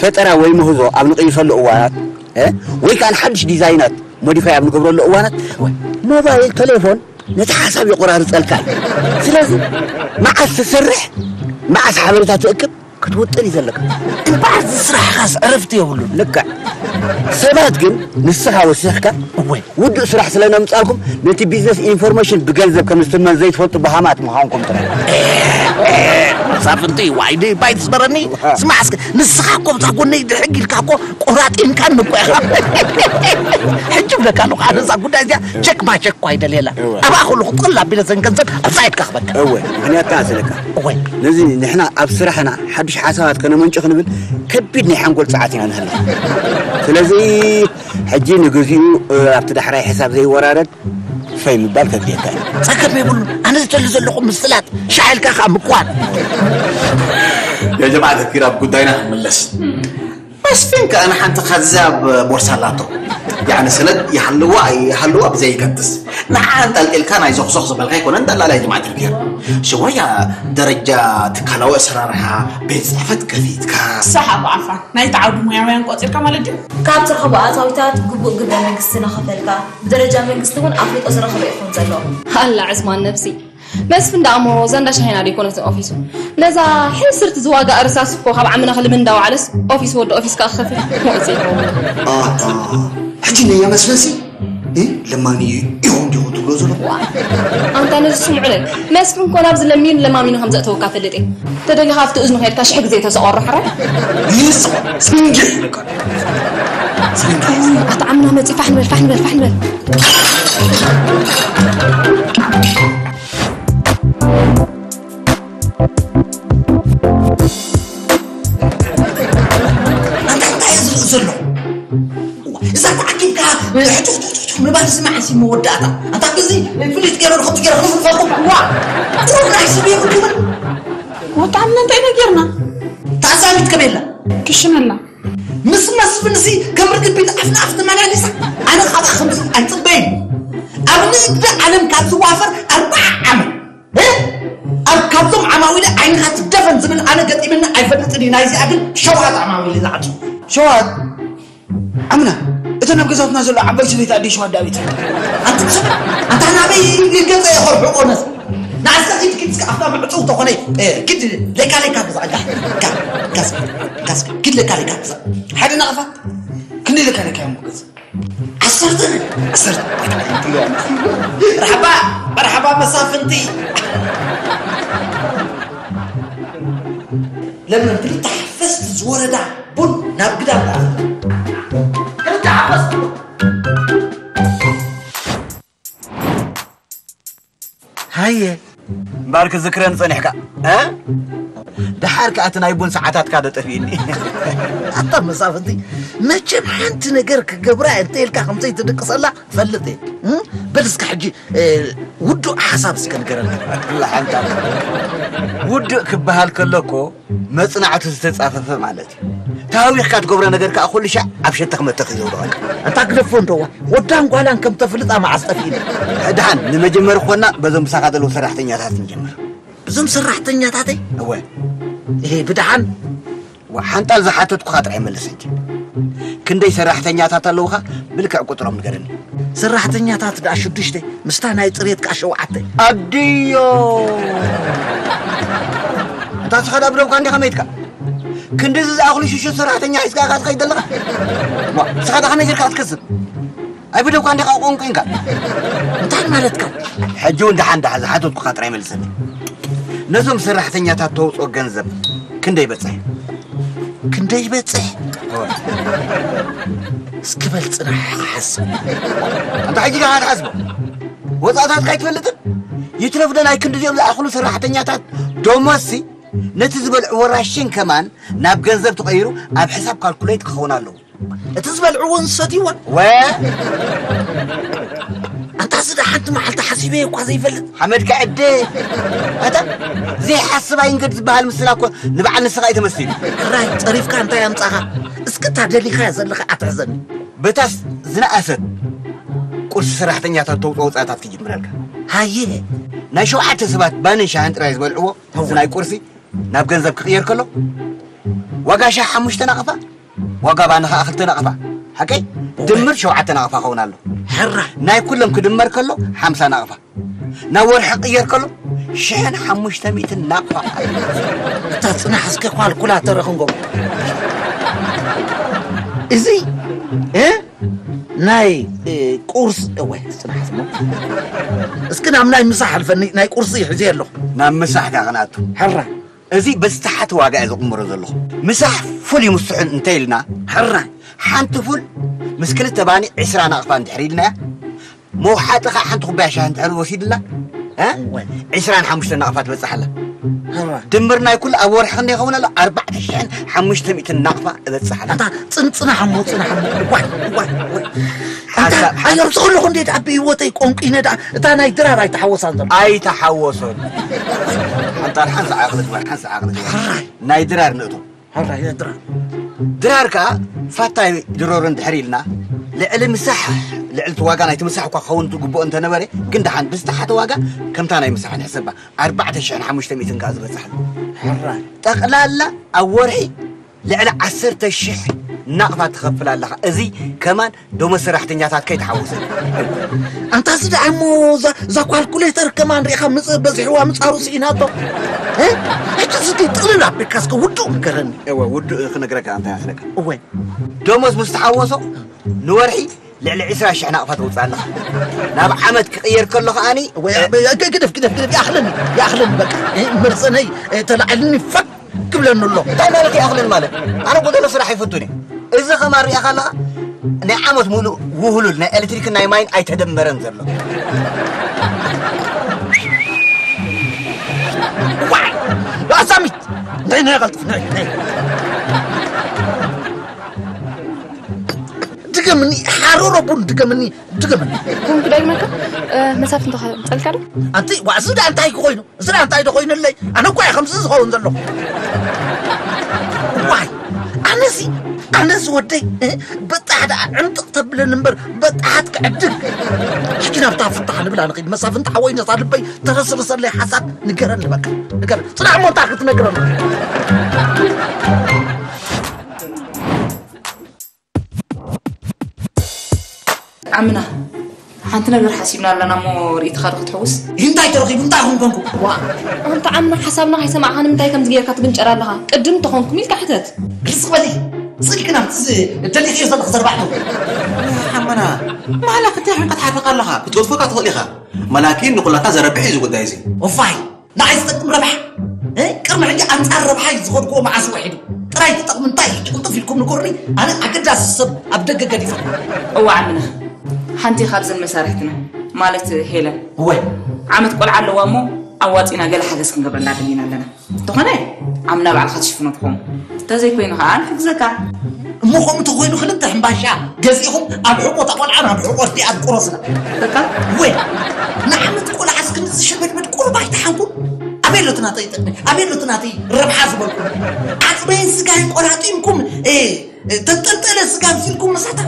ፈጠራ ወይ ምህዞ ኣብ ንቕይሰሉ እዋናት፣ እ፣ ወይ ከኣ ንሓድሽ ዲዛይናት ሞዲፋይ ኣብ ንገብረሉ እዋናት፣ ሞባይል ቴሌፎን ነቲ ሓሳብ የቆራርጸልካ እዩ። ስለዚ መዓስ ትሰርሕ፣ መዓስ ሓበሬታ ትእክብ ክትውጥን እዩ ዘለካ። እምበኣር እዚ ስራሕኻስ ዕረፍቲ የብሉን። ልክዕ። ሰባት ግን ንስኻ ወሲኽካ እወ። ውዱእ ስራሕ ስለ ነምጻልኩም፣ ነቲ ቢዝነስ ኢንፎርሜሽን ብገንዘብ ከም ዝትመን ዘይትፈልጡ በሃማት ምዃንኩም ጥራይ። መሳፍንቲ፣ ዋይ፣ ድባይ ትስበረኒ። ስማዕ እስከ፣ ንስኻ እኮ ብዛ ጎነይ ድሕግ ኢልካ እኮ ቆራጢንካኒ እኮ ኢኻ። ሕጂ እብለካ ኣለኹ፣ ኣነ እዛ ጉዳይ እዚኣ ቸክ ማቸክ እኮ ኣይደልየላ። እወ። ኣብኣ ከለኹ ጥቕል ኣቢለ ዘን ገንዘብ ኣብዛ ኢድካ ክበካ። እወ፣ ምኽንያት ከኣ ስለካ። እወ። ነዚ ንሕና ኣብ ስራሕና ሓድሽ ሓሳባት ከነመንጩ ክንብል ከቢድ ናይ ሓንጎል ጸዓት ኢና ንህልኽ። ስለዚ ሕጂ ንግዚኡ፣ እ፣ ኣብቲ ዳሕራይ ሕሳብ ዘይወራረድ ፈይ ምባል ከድልየካ እዩ። ጸገም የብሉን። ኣነ ዝደሊ ዘለኹ ምስላት ሻዕ ኢልካ ከኣ ምኳን። ያ ጀማዓ ተኪር ኣብ ጉዳይና ክንምለስ። መስፍን ከኣ ንሓንቲ ካዛ ኣብ ቦርሳ ኣላቶ። ያዕኒ ሰነድ ይሃልዋ ኣይሃልዋ ብዘይ ይገድስ። ንዓ ኣንጠልጢልካ ናይ ዞኽዞኽ ዝበልካ ኣይኮነን ደላላይ ጀማዓ ተኪር። ሽወያ ደረጃ ትካላዊ ኣሰራርሓ ቤት ጽሕፈት ከፊትካ። ሰሓቕ ኣፋ። ናይቲ ዓውዲ ሞያውያን ቆጺርካ ማለት ድዩ? ካብ ትረኽቦ ኣታዊታት ግቡእ ግብሪ መንግስቲ እናኸፈልካ፣ ብደረጃ መንግስቲ እውን ኣፍልጦ ዝረኸበ ይኹን ዘሎ። ኣላ ዕስማን ነብሲ። መስፍን ደኣ እሞ እዛ እንዳ ሻሂና ዶ ኣይኮነትን ኦፊሱ? ነዛ ሕስርቲ ዝዋጋ እርሳስ እኮ ካብ ዓሚ ንኽሊ እንዳወዓለስ ኦፊስ ወዲ ኦፊስ ከኣ ክኸፍል። ሞይ ዘይከውን። ኣታ፣ ሕጂ ነያ መስፍንሲ? እ? ለማኒ ኢኹም ዲኹም ትብሎ ዘለኹም? ኣንታ ነዚ ስምዑለይ። መስፍን እኮ ናብዚ ለሚኑ ለማሚኑ ከም ዘእተወካ ፈልጥ እየ። ተደሊኻ ኣብቲ እዝኑ ከድካ ሽሕ ግዜ ተሰቆሮ ሕራይ። ይስቆ፣ ስንጌ ይብለካ። ስንጌ። ኣታ ዓምና መጺ፣ ፋሕ ንበል፣ ፋሕ ንበል፣ ፋሕ ንበል። ኣንታ እንታይ እዩ ዝርኢ ዘሎ? እዋ፣ እዛ ተዓኪብካ ሕቱሕቱሕቱሕ ባል ስማዕ ሲ መወዳእታ ኣታ ግዚ ፍሊጥ ገይሩ ንኽቲ ገይሩ ንፍልፈኩም ዋ ቁሩብ ናይ ስብ የብልኩምን። ወጣዕምና እንታይ ኢና ጌርና? ተኣሳሚት ከመየላ ክሽነላ ምስ መስፍንሲ ከም ርግቢት ኣፍ ንኣፍ ተመላሊሳ ኣነ ካብኣ ከምዚ ኣይፅበይን። ኣብ ንግዲ ዓለም ካብ ዝዋፈር ኣርባዓ ዓመት እ? ኣብ ካብቶም ዓማዊለ ዓይንኻ ትደፈን ዝብል ኣነ ገጢምኒ ኣይፈልጥን እዩ። ናይዚኣ ግን ሸውዓት ዓማዊለ ዝዓፁ። ሸውዓት ዓምና እተን ኣብ ገዛውትና ዘሎ ዓባይ ሰበይቲ ኣደይ ሸዋት ዳዊት። ኣንቱም ሰብ ኣታ ናበይ ገፀ የኸርሑ ቆነስ ንዓስካ ኪድ ኪድ እስከ ኣብታ ምዕፁው ተኾነ እ፣ ኪድ ሌካ ሌካ ግዛዕጋ ካስ ኪድ ሌካ ሌካ ግዛ ሓደ ናቕፋ ክንደይ ሌካ ሌካ እዮም ገዛ ዓሰርተ ዓሰርተ መርሓባ መርሓባ መሳፍንቲ ለምን ክልተ ሓፈስቲ ዝወረዳ ቡን ናብ ግዳም ተኣኸለ። ክልተ ሓፈስቲ ቡን ሃየ እምበኣር ክዝክረኒ ጸኒሕካ እ? ደሓር ከኣ እቲ ናይ ቡን ሰዓታትካ ዶ ጠፊእኒ ኣታ መሳፍንቲ መቸም ሓንቲ ነገር ክገብራ እንተ ኢልካ ከምዘይትድቅሰላ ፈልጥ እየ እም? በል እስከ ሕጂ እ፣ ውዱእ ሓሳብ እስከ ንገረና ለሓንታ ውዱእ ክበሃል ከሎ እኮ መጽናዕቱ ዝተጻፈፈ ማለት እዩ ተሃዊኽካ ትገብሮ ነገር ከዓ ኩሉ ሻዕ ኣብ ሸተኽ መተኽ እዩ ዘውድቐካ ኣታ ግደፎ እንደዋ ወዳን ጓላን ከም ተፍልጣ መዓስ ጠፊእና ድሓን ንመጀመሪ ኮና በዞም ምሳኻ ዘለዉ ሰራሕተኛታት ንጀምር እዞም ሰራሕተኛታተይ እወ ይሄ ብድሓን ሓንጣል ዝሓተትኩኻ ጥራይ መልስ ሕጂ። ክንደይ ሰራሕተኛታት ኣለውኻ ብልክዕ ቁፅሮም ንገረኒ። ሰራሕተኛታት ደኣ ሽዱሽተ ምስታ ናይ ፅሬት ከኣ ሸውዓተ። ኣድዮ እንታ ስኻ ዳ ብደውካ እንዲኻ መይትካ ክንድዚ ዝኣኽሉ ሽሹ ሰራሕተኛ ሒዝካ ኢኻ ትኸይድ ዘለኻ። ዋ፣ ስኻ ዳ ከመይ ጌርካ ክትከስብ? ኣይብደኳ እንዲኻ ቆንቁ ኢንካ እንታይ ማለትካ ሕጂ እውን ደሓን ደሓ ዝሓተትኩኻ ጥራይ መልሰኒ ነዞም ሰራሕተኛታት ተውፅኦ ገንዘብ ክንደይ በፅሕ ክንደይ በፅሕ እስኪ በል ፅናሕ ክሓስብ ኣንታ ሕጂ ዲኻ ትሓስቦ ወፃእታትካ ኣይትፈልጥን ይትረፍ ዶ ናይ ክንድዚኦም ዝኣኽሉ ሰራሕተኛታት ደሞዝሲ ነቲ ዝበልዕዎ ራሽን ከማን ናብ ገንዘብ ተቐይሩ ኣብ ሕሳብ ካልኩሌት ክኸውን ኣለዎ እቲ ዝበልዕዎን ዝሰትይዎን ወ ኣንታ እዚ ዳ ሓንቲ መዓልቲ ሓሲበ እኳ ዘይፈልጥ ሓመድካ ዕደ ኣታ ዘይሓስብ ኣይንገድ ዝበሃል ምስላ እኮ ንበዓል ንስኻ እዩ ተመሲሉ ሕራይ ፀሪፍካ እንታይ ኣምፃኻ እስክታ ደሊኻያ ዘለኻ ኣትሕዘኒ በታስ ዝነኣሰት ቁርሲ ሰራሕተኛታት ተውፅኦ ወፃእታት ክጅምረልካ ሃየ ናይ ሸውዓተ ሰባት ባንን ሻህን ጥራይ ዝበልዕዎ እዚ ናይ ቁርሲ ናብ ገንዘብ ክቕየር ከሎ ዋጋ ሻህ ሓሙሽተ ናቕፋ ዋጋ ባኒ ኸዓ ክልተ ናቕፋ ሓቀይ ድምር ሸውዓተ ናቕፋ ኸውን ኣሎ ሕራ ናይ ኩሎም ክድመር ከሎ ሓምሳ ናቕፋ ናብ ወርሒ ክቕየር ከሎ ሽሕን ሓሙሽተ ሚእትን ናቕፋ እታ ፅናሕ እስከ ኳልኩላተረ ክንጎ እዚ እ ናይ ቁርስ እወ ፅናሕ እስከ ናብ ናይ ምሳሕ ኣልፈኒ ናይ ቁርሲ ሕዚ ኣለኹ ናብ ምሳሕ ዳ ክናቱ ሕራ እዚ ብዝተሓተ ዋጋ እየ ዝቕምሮ ዘለኹ። ምሳሕ ፉል ይምስሑን እንተ ኢልና፣ ሕራይ ሓንቲ ፉል ምስ ክልተ ባኒ ዕስራ ናቕፋ እንድሕር ኢልናያ፣ መውሓጢ ኸዓ ሓንቲ ኩባያ ሻሂ እንድሕር ወሲድና፣ እ? ዕስራን ሓሙሽተን ናቕፋ ትበጽሕ ኣላ። ድምር ናይ ኩሉ ኣብ ወርሒ ክንደይ ይኸውን ኣሎ? ኣርባዕተ ሽሕን ሓሙሽተ ሚእትን ናቕፋ እበጽሕ ኣላ። ኣታ ጽንጽና ሓሞ ጽና ሓሞ ዋይ ዋይ ዋይ ሓንሳብ ሓንሳብ ኣየምስኽልኹ እንዴት ኣብ ህይወተይ ቆንቂነ ደኣ እታ ናይ ድራር ኣይተሓወሳን ዘሎ ኣይተሓወሶን ሓንጣል ሓንሳ ዓቕሊ ግበር ሓንሳ ዓቕሊ ግበር ናይ ድራር ንእቶ ሕራይ ናይ ድራር ድራር ከኣ ፋታይ ድሮር እንድሕር ኢልና ልዕሊ ምሳሕ ልዕሊ እቲ ዋጋ ናይቲ ምሳሕ እኳ ክኸውን ዝግብኦ እንተነበረ ግን ደሓን ብዝተሓተ ዋጋ ከምታ ናይ ምሳሕ ንሕሰባ ኣርባዕተ ሽሕን ሓሙሽተ ሚእትን ከኣ ዝበጽሓ ሕራይ ጠቕላላ ኣብ ወርሒ ልዕሊ ዓሰርተ ሽሕ ናቕፋ ትኸፍል ኣለኻ። እዚ ከማን ደሞዝ ሰራሕተኛታት ከይተሓወሰ። ኣንታ እዚ ደኣ እሞ እዛ እዛ ኳልኩሌተር ከማን ሪኢኻ ምጽ በዚሕዋ ምጻሩ ስኢናቶ። እ? ሕጂ እዚ ጥቕልል ኣቢልካ እስከ ውዱእ ንገረኒ። እወ ውዱእ ክነግረካ እንታይ ኣስለካ። እወ። ደሞዝ ምስ ተሓወሶ ንወርሒ ልዕሊ ዕስራ ሽሕ ናቕፋ ተውፅእ ኣለኻ። ናብ ዓመት ክቕየር ከሎ ከኣኒ እወ፣ እ- ግ- ግደፍ ግደፍ ግደፍ ይኣኽለኒ ይኣኽለኒ በቃ እ፣ መርፀነይ እ፣ ተላዕልኒ ፈክ ክብለኒ ኣሎ እንታይ ማለት ይኣኽልን ማለት ኣነ ጎደሎ ስራሕ ይፈቱን እዩ እዚ ኸማን ሪኣኻ ኣለኻ ናይ ዓመት ሙሉእ ውህሉል ናይ ኤሌክትሪክን ናይ ማይን ኣይተደመረን ዘሎ ኣሳሚት ናይ ናይ ቀልጥፍ ናይ ናይ ድገምኒ ሓር ዶሮ ቡን ድገምኒ፣ ድገምኒ። ቡን ክደግመካ? መሳፍንቲ ከ ምጸልካ ዶ? ኣንቲ ዋእ፣ እዚ ደኣ እንታይ ኮይኑ? እዚ ደኣ እንታይ ዶ ኮይኑለይ? ኣነ እኮ እየ ከምዚ ዝኸውን ዘለኹ። ዋይ፣ ኣነሲ፣ ኣነሲ ወደይ፣ በጣሕ ደኣ ዕምጥቕ ተብለኒ እምበር፣ በጣሓት ክዕድግ። ሕጂ ናብታ ፍታሕ ንብላ ንኺድ። መሳፍንቲ ሓወይ፣ ነታ ልበይ ተረስርሰለይ ሓሳብ ንገረኒ በቃ። ንገረኒ። ጽናሕ እሞ እንታይ ክትነግረኒ? ዓምና፣ ሓንቲ ነገር ሓሲብና ኣለና እሞ ርእይትኻ ዶ ክትሕውስ? እንታይ ተረኺቡ? እንታይ ኹን ኮንኩ? ዋ፣ ኣንታ ዓምና፣ ሓሳብና ከይሰማዕኻ ንምንታይ ከምዚ ጌርካ ትግንጨር ኣለኻ? ቅድም ተኾንኩም ኢልካ ሕተት። ግልጽ በሊ። ስልኪ ናብቲ ዝ-፣ ደሊኽዮ ዘለኹ ዘርባሕቱ። ዓምና፣ ማላ ክንታይ ኾንካ ትሓርቕ ኣለኻ? ክትገድፎካ ትኽእል ኢኻ። መላኪ ንኹላትና ዘረብሕ እዩ እዚ ጉዳይ እዚ። እፋይ፣ ንዓይ ዝጠቅም ረብሓ? እ? ቅድሚ ሕጂ ኣንጻር ረብሓ እዩ ዝኸድኩዎ መዓስ ውሒዱ? ጥራይ ትጠቕሚ እንታይ ሕጂ ቅልጥፍ ኢልኩም ንገሩኒ። ኣነ ኣገዳሲ ሰብ ኣብ ደገ ገዲፈ። እወ ዓምና፣ ሓንቲ ካብዘን መሳርሕትና ማለት ሄለን እወ። ዓመት ቆልዓ ኣለዋ እሞ ኣዋጺና ገለ ሓገዝ ክንገብረላ ደሊና ኣለና። እንተኾነ ዓምና ባዕልኻ ትሽፍኖ ትኸውን። እንተዘይኮይኑ ኸኣ ንሕግዘካ። እሞ ከምኡ እንተኾይኑ ክልተ ሕምባሻ ገዚእኹም ኣብ ሕቆ እታ ቆልዓ ናብ ሕቆ እቲኣ ትቁረስና። በቃ። ወይ ንዓመት ቆልዓ እስኪ ምስ ዝሸበድበድ ቁሩብ ኣይትሓንኩን? ኣበይ ኣሎ እቲ ናተይ ጥቕሚ? ኣበይ ኣሎ እቲ ናተይ ረብሓ ዝበልኩም? ዓጽመይን ስጋይን ቆራጢምኩም፣ እ፣ ተንጠልጠለ ስጋ ኣብሲልኩም ምሳታ።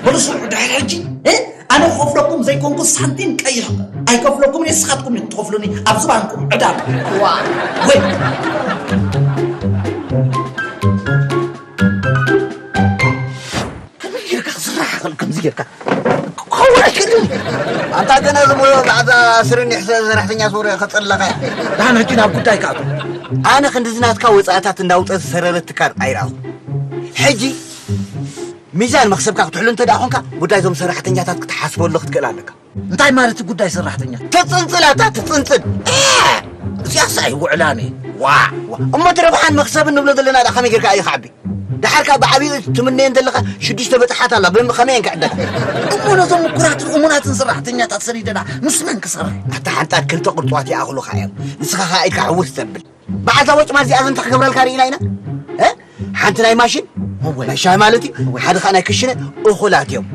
በሉ ስምዑ፣ ድሕሪ ሕጂ፣ እ፣ ኣነ ክኸፍለኩም ዘይኮንኩ ሳንቲም ቀይሕ ኣይከፍለኩምን፣ ንስኻትኩም ኢኹም ትኸፍሉኒ። ኣብዚ ባንኩም ዕዳ ኣሎ። ዋ። ወይ። ከመይ ጌርካ ክስራሕ ይኽእል? ከምዚ ጌርካ ክኸውን ኣይክእልን። ኣንታ ገና ዝሞዮ ጻዕዳ ስርኒሕ ሰ-፣ ሰራሕተኛ ሱረ ከጸለኻ። ደሓን ሕጂ ናብ ጉዳይ ክኣቱ። ኣነ ክንድዚ ናትካ ወጻእታት እንዳውጸ ዝሰረረት ትካል ኣይረኣኹ። ሕጂ ሚዛን መክሰብካ ክትሕሉ እንተ ደኣ ኾንካ፣ ጉዳይ እዞም ሰራሕተኛታት ክትሓስበሉ ክትክእል ኣለካ። እንታይ ማለት ጉዳይ ሰራሕተኛ? ትጽንጽል ኣታ ትጽንጽል። እ! እዚኣስ ኣይውዕላን እዩ። ዋዕ! ዋዕ! እሞ እቲ ረብሓን መክሰብን ንብሎ ዘለና ደኣ ከመይ ጌርካ እዩ ክዓቢ? ደሓር ከኣ ብዓቢኡ ትምነየን ዘለኻ ሽዱሽተ በጽሓት ኣላ። ብም-፣ ከመይ እየን ክዕደጋ? እሞ ነዞም ምኩራትን እሙናትን ሰራሕተኛታት ሰዲደና ምስ መን ክሰርሕ? ኣታ ሓንጣል ክልተ ቅርጽዋት ይኣኽሉኻ እዮም። ንስኻ ከኣ ኢድካ ሕውስ ተብል። በዓልታ ወጭ ማለት እዚኣ እንታይ ክገብረልካ ርኢና ኢና? እ? ሓንቲ ናይ ማሽን፣ እወ። ናይ ሻሂ ማለት እዩ። እወ። ሓደ ኸኣ ናይ ክሽነ እኹላት እዮም።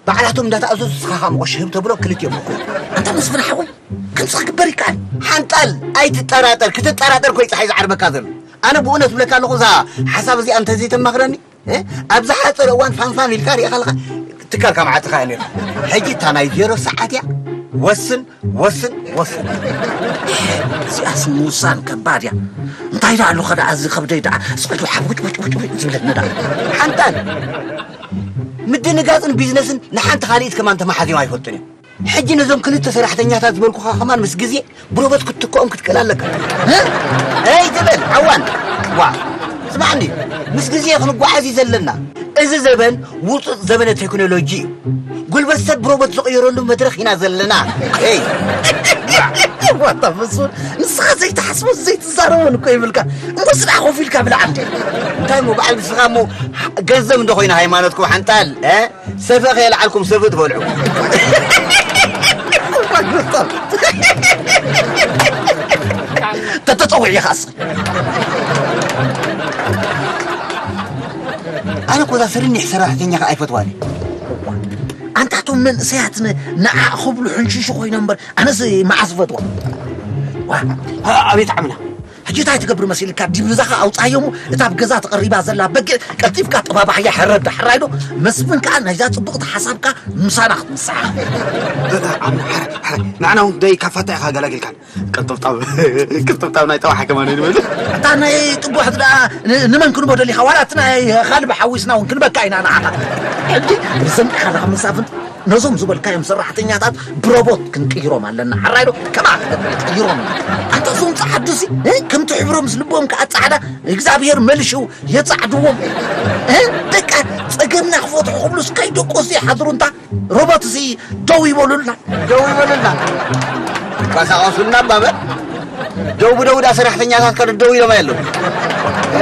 ባዕላቶም እንዳተኣዘዙ ንስኻ ኸኣ መቆሸ ህብ ተብሎ ክልቲኦም እኹላት። ኣንታ መስፍን ሓወይ፣ ከምዚ ክግበር ይከኣል? ሓንጣል፣ ኣይትጠራጠር። ክትጠራጠር እኮ እዩ ጸሓይ ዝዓርበካ ዘሎ። ኣነ ብእውነት እብለካ ኣለኹ፣ እዛ ሓሳብ እዚኣ እንተዘይተማኽረኒ፣ እ? ኣብ ዝሓጸረ እዋን ፋንፋን ኢልካ ርኢኻ ኣለኻ፣ ትካልካ መዓት ትኸኣል ነይሩ። ሕጂ እታ ናይ ዜሮ ሰዓት እያ። ወስን፣ ወስን፣ ወስን። እዚኣስ ምውሳን ከባድ እያ። እንታይ ደኣ ኣለኹ ደኣ፣ እዚ ከብደይ ደኣ፣ ጽዕዱ ሓብ ውጭ፣ ውጭ፣ ውጭ፣ ውጭ ዝብለኒ ደኣ። ሓንጣል፣ ምድንጋጽን ቢዝነስን ንሓንቲ ካልኢት ከማን ተመሓዚዮም ኣይፈልጡን እዮም። ሕጂ ነዞም ክልተ ሰራሕተኛታት ዝበልኩኻ ከማን ምስ ግዜ ብሮቦት ክትትክኦም ክትክእል ኣለካ። እ? እይ ትብል ዓዋን። ዋ፣ ስማዕኒ፣ ምስ ግዜ ክንጓዓዝ እዩ ዘለና። እዚ ዘበን ውጹእ ዘበነ ቴክኖሎጂ እዩ። ጉልበት ሰብ ብሮቦት ዝቕየረሉ መድረኽ ኢና ዘለና። እይ። ዋታ መስፍን፣ ንስኻ ዘይትሓስቦ ዘይትዛረቦን እኮ ይብልካ። እሞ ስራሕ ኮፍ ኢልካ ብላዕ እንዴ። እንታይ እሞ በዓል ንስኻ እሞ ገንዘብ እንዶ ኮይነ ሃይማኖትኩም ሓንጣል፣ እ? ሰፈ ከየልዓልኩም ሰፈ ትበልዑ። ተተጸዊዕ ኢኻስ። ኣነ እኮ እዛ ስርኒሕ ሰራሕተኛ ከኣ ኣይፈትዋን። ኣንታ እቶም መንእሰያት ን-፣ ንዓ ክብሉ ሕንሽሹ ኮይኖም እምበር፣ ኣነስ መዓስ እፈትዋ። ዋ፣ ኣ-፣ ኣቤት ዓምና። ሕጂ እንታይ ትገብር መሲልካ? ዲቪዛኻ ኣውጻዮ እሞ፣ እታ ኣብ ገዛ ተቐሪባ ዘላ በጊዕ ቀልጢፍካ ጠባባሕያ ሕረዳ። ሕራይ ዶ? መስፍን ከኣ ናይዛ ጽቡቕቲ ሓሳብካ ምሳና ክትምስሓ። እ፣ እ፣ ዓምና፣ ሓረ፣ ሓረ። ንዓና እውን ደይ ካብ ፋታ ኢኻ ገላጊልካን። ቅንጥብጣብ፣ ቅንጥብጣብ ናይ ጠባሓ ከማን ይንበል። እታ ናይ ጥቡሕ ደኣ ን-፣ ንመን ክንቦ ደሊኻ? ዋላ እቲ ናይ ኻልብ ሓዊስና እውን ክንበካ ኢና ንዓኻ። ሕጂ ብሰንኪኻ ደኣ መሳፍንት ነዞም ዝበልካዮም ሰራሕተኛታት ብሮቦት ክንቅይሮም ኣለና። ሓራይ ዶ? ከምኣ ትገብር ትቅይሮም። ኣንታ እዞም ጸዓዱሲ፣ እ? ከምቲ ሕብሮም ዝልቦም ከኣ ጻዕዳ፣ እግዚኣብሔር መልሹ የጻዕድዎም። እ? በቃ ጸገምና ክፈትሑ ክብሉስ ከይደቆሱ ይሓድሩ። እንታ ሮቦትሲ ደው ይበሉልና። ደው ይበሉልና። ይንቀሳቐሱልና እባ በል። ደው ብደው ዳ ሰራሕተኛታት ከ ደው ኢሎም ኣየለዉ።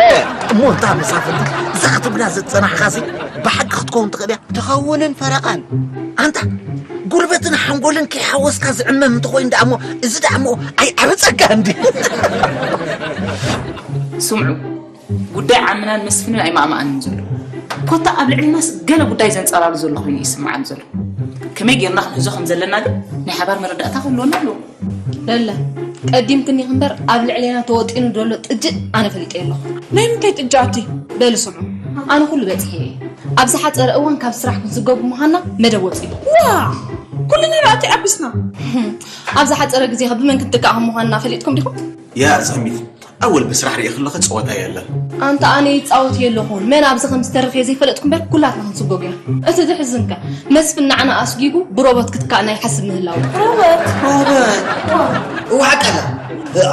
እ። እሞ እንታ መሳፍንቲ፣ እዛ ክትብላ ዝጸናሕካሲ ብሓቂ ክትከውን ትኽእል እያ። ትኸውንን ፈረቓን። ኣንታ ጉልበትን ሓንጎልን ከይሓወስካ ዝዕመም እንተኾይኑ ደኣ እሞ፣ እዚ ደኣ እሞ ኣይዓበጸካ እንዲ። ስምዑ፣ ጉዳይ ዓምናን መስፍንን ኣይማእማኣንን ዘሎ። ኮታ ኣብ ልዕልናስ ገለ ጉዳይ ዘንጸላሉ ዘሎ ኮይኑ ይስምዓኒ ዘሎ። ከመይ ጌርና ክንሕዞ ከም ዘለና ግን ናይ ሓባር መረዳእታ ክህልወና ኣለዎ። ለለ፣ ቀዲምክኒ እምበር ኣብ ልዕሌና ተወጢኑ ዘሎ ጥጅእ ኣነ ፈሊጠ ኣለኹ። ናይ ምንታይ ጥጃ ኣቲ? በሉ ስምዑ፣ ኣነ ኩሉ በጺሐ እየ። ኣብ ዝሓጸረ እዋን ካብ ስራሕ ክንስጎ ብምዃንና መደብ ወጺኡ። ዋ! ኩልና ኣቲ ኣቢስና። ኣብ ዝሓጸረ ግዜ ከ ብመን ክንትካእ ከም ምዃንና ፈሊጥኩም ዲኹም? ያ ጸሚት፣ ኣወል ብስራሕ ርእየ ከለኸ ጸወታ የለን። ኣንታ ኣነ ይጻወት የለኹን። መን ኣብዚ ከም ዝተረፈ ዘይፈለጥኩ እምበር ኩላትና ክንስጎግ ኢና። እቲ ዝሕዝንከ መስፍን ንዓና ኣስጊጉ ብሮቦት ክትካእና ይሓስብ ምህላው። ሮቦት? ሮቦት? እዋ ሓቀላ።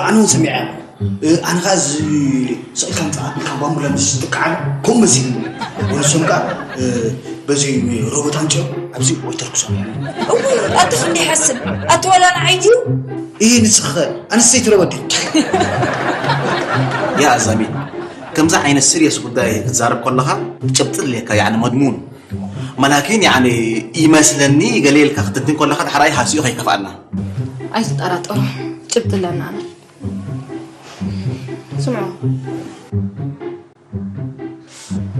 ኣነ እውን ሰሚዐ። ኣነ ኸዓ እዚ ስእልካ ምጽኣት ካብ ኣምቡላንስ ዝጥቃዓሉ ከምኡ መሲልኒ። ወንሶም ከኣ በዚ ሮቦት ኣምጺኦም ኣብዚ ወይ ተርክሶም። እውይ ኣቲ ክንዲ ይሓስብ ኣቲ ዋላ ንዓይ ድዩ? ይህ ንስኸ ኣንስተይቲ ዶ ወዲ? ያ ኣዛሚ፣ ከምዚ ዓይነት ሲሪየስ ጉዳይ ክትዛረብ ከለኻ ጭብጢ ድልየካ፣ ያዕኒ መድሙን መላኪን ያዕኒ ይመስለኒ ገለ ኢልካ ክትንትን ከለኻ ዳሕራይ ሃሲኡ ከይከፍኣና። ኣይትጠራጠሩ፣ ጭብጢ ኣለና ኣነ። ስምዑ።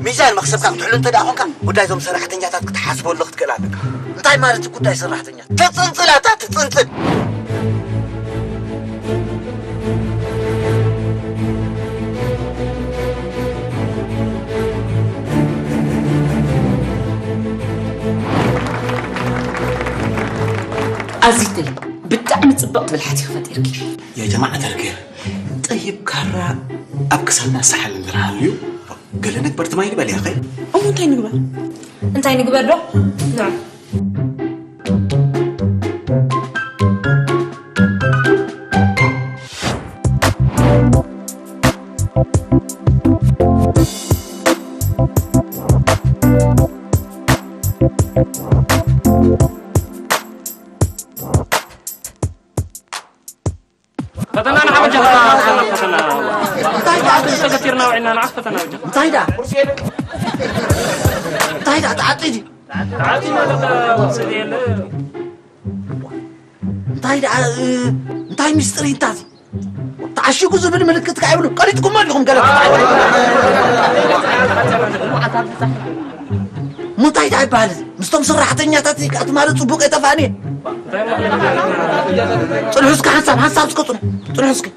ሚዛን መኽሰብካ ክትሕሉ እንተ ደኣ ኾንካ፣ ጉዳይ እዞም ሰራሕተኛታት ክትሓስበሉ ክትክእል ኣለካ። እንታይ ማለት እዩ ጉዳይ ሰራሕተኛ? ትጽንጽል ኣታ ትጽንጽል። ኣዚተይ፣ ብጣዕሚ ጽብቕቲ ብልሓት ኢኺ ፈጢርኪ። يا جماعة الخير، ጠይብ ካራ ኣብ ክሳድና ሰሓል እንድርሃልዩ ገለ ነግበር ትማይ ንበል ያኸይ። እሞ እንታይ ንግበር? እንታይ ንግበር ዶ? ንዑ። ፈተና ንዓ ወጀኻ ፈተና። እንታይ ደኣ? ተገቲርና ውዒልና ንዓ ፈተና ወጀኻ። እንታይ ደኣ? እንታይ ደኣ? ተዓጢ ድዩ? ተዓጢ ማለት ወስድ የለ። እንታይ ደኣ? እ፣ እንታይ ሚስጥር ይንታት? ተዓሺጉ ዝብል ምልክት ከኣ ይብሉ። ቀሊጥኩሞ ኣለኹም ገለ። እሞ እንታይ ደኣ ይበሃል እዚ? ምስቶም ሰራሕተኛታት ከኣ ትማሊ ጽቡቕ የተፋንየ። ጽንሑ እስከ ሓንሳብ፣ ሓንሳብ እስከ ጽንሑ። ጽንሑ እስከ።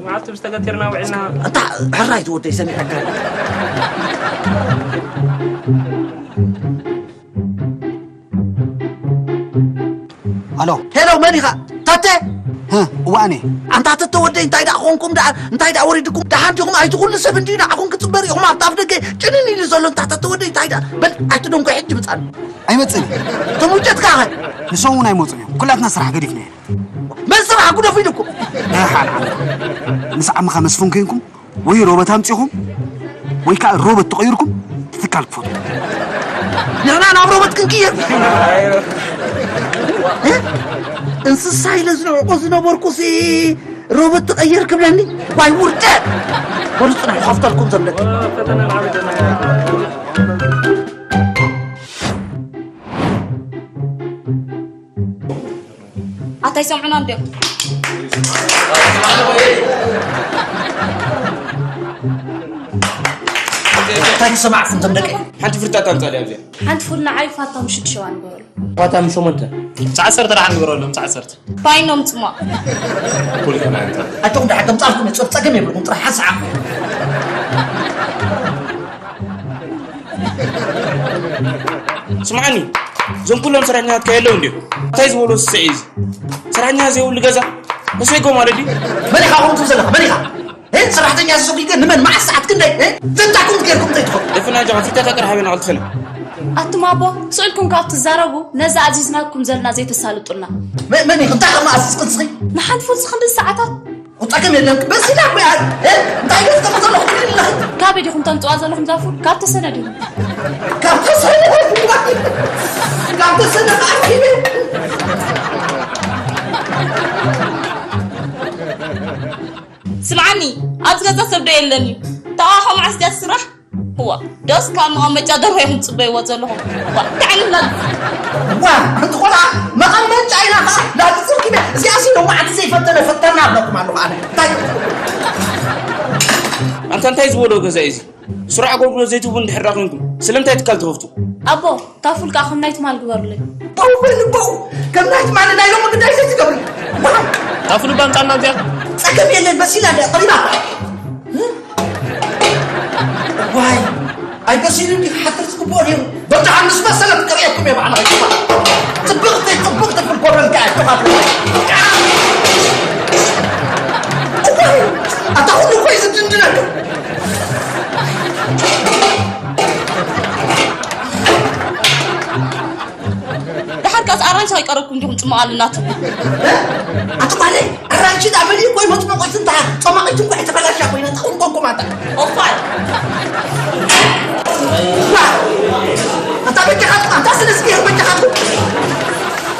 መዓልቲ ምስ ተገቲርና ውዒልና። ኣንታ ሕራይ ዝወደይ ሰሚዐካ። ኣሎ። ሄሎ፣ መን ኢኻ? ታተ? ህ፣ እዋ ኣነ። ኣንታ ተተ ወደይ፣ እንታይ ደኣ ኾንኩም ደኣ? እንታይ ደኣ ወሪድኩም? ደሓን ዲኹም? ኣይቲ ኩሉ ሰብ እንድዩ ንዓኹም ክጽበር ኢኹም ኣብቲ ኣፍ ደገ ጭንን ኢሉ ዘሎ። እንታ ተተ ወደይ፣ እንታይ ደኣ? በል፣ ኣይትደንጎ፣ ሕጂ ምጻኒ። ኣይመጽእን እየ። እቶም ውጨትካ ኸ? ንሶም እውን ኣይመጹን እዮም። ኩላትና ስራሕ ገዲፍና ኢና። መን ስራሕ ጉደፍ ኢሉኩም? ደሓን ዓመት። ምስ ዓምኻ መስፍን ኮንኩም ወይ ሮቦት ኣምጺኹም ወይ ከዓ ሮቦት ተቐይርኩም ትትካል ክፈቱ። ንሕና ናብ ሮቦት ክንቅየር? እ? እንስሳ ኢለ ዝንዕቆ ዝነበርኩሲ ሮቦት ትቐየር ክብለኒ? ዋይ ውርደት! በሉ ጽንሑ፣ ከፍተልኩም ዘሎ። ኣታ ይሰምዑና እንድዮም? እንታይ ክሰማዕኩም እቶም ደቂ? ሓንቲ ፍርታ ታምጻእ ድያ ኣብዚኣ? ሓንቲ ፉል ንዓይ ፋታ ምሽት ሸዋ ንገበሉ። ፋታ ምሸሞንተ። ትስዓ ዓሰርተ ደሓን ንገረሎም፣ ትስዓ ዓሰርተ። ባይኖም ጽሟቕ። ኣቶም ደሓን ከምጻልኩም ጸብ ጸገም የብልኩም፣ ጥራሕ ሓንሳዕ ዓቕሚ። ስምዓኒ፣ እዞም ኩሎም ሰራሕኛታት ከየለዉ እንድዮም። እንታይ ዝበሎ ስስዒ እዚ? ሰራሕኛ ዘይብሉ ገዛ ተሰይጎ ማለት ድዩ? መን ኢኻ ከምኡ ትብል ዘለኻ? መን ኢኻ? እ? ሰራሕተኛ ተሰጒገ ንመን? መዓስ ሰዓት ክንደይ? እ? ዘንታኩም ገይርኩም ዘይትኾኑ። ደፍና ጃኻ ፍርታታ ጥራሕ ሃበና ቀልጥፈና። ኣቱም ኣቦ፣ ስቕ ኢልኩም ካብ ትዛረቡ፣ ነዛ ኣዚዝናኩም ዘለና ዘይተሳልጡልና። መ-፣ መን ኢኹም? እንታይ ከም ኣዚዝክን ስኺ? ንሓንቲ ፉል ክንዲ ሰዓታት? ቁጠከም የለን። በሲላ እኮ እያ። እ? እንታይ ገጽ ከም ዘለኹ ትብል ኣለኺ? ካበይ ዲኹም ተምጽዋ ዘለኹም ዛፉ? ካብ ተሰነ ዲኹም? ካብ ተሰነ? ካብ ተሰነ ኣኪበ። ስምዓኒ፣ ኣብዚ ገዛ ሰብ ዶ የለን እዩ? ተቓውሖ መዓስ ድያ ትስራሕ? እዋ፣ ዶስ ካብ መቐመጫ ደርሆ ኢኹም ትጽበይዎ ዘለኹም? እዋ፣ እንታይ ዓይነት ላ-? እዋ፣ ኣንቲ ቆልዓ፣ መቐመጫ ኢላ ኸዓ ላግጽ ኪነ፣ እዚኣ ሲ ሎማዓንቲ ዘይፈተነ ፈተና ኣብለኩም ኣለኹ ኣነ። እንታይ? ኣንታ እንታይ ዝበሎ ገዛ እዩ እዚ? ስሩዕ ኣገልግሎት ዘይትህቡ እንድሕር ደኣ ኮይንኩም፣ ስለምንታይ ትካል ትኸፍቱ? ኣቦ፣ ታፉል ከኣ ከም ናይ ትማል ግበሩለይ። በው በል በው፣ ከም ናይ ትማል ናይ ሎሚ ግዳይ ዘይትገብሩ። በው። ታፉል እባ ኣምጻልና እዚኣ። ጸገም የለን፣ በሲላ እንድያ፣ ቀሪባ። ዋይ፣ ኣይበሲሉን ድዩ ክሓትር ዝግብኦ ነይሩ። በጃኻ ምስ በሰለት ከርእየኩም እየ ባዕላ። ጽብቕቲ፣ ጽብቕቲ ፍልኮበል ከኣ እኮ። እዋይ፣ ኣታ ኩሉ እኮ እዩ ዝድንድነሉ። ደሓር ከኣስ ኣራንሺ ከይቀረብኩም ዲኹም ጽማቕ ኣለናቱ። ኣቲ ጓለይ፣ ኣራንሺ ዳኣ በሊ እኮ ይመጽመቆት እንታ ጸማቒት እንኳ የተበላሻ ኮይና፣ እታ ቁንቆንኩም ኣታ። ኦፋል። ዋ! ኣታ በጃኻትኩም፣ ኣታ ስለ ዝገይር በጃኻትኩም።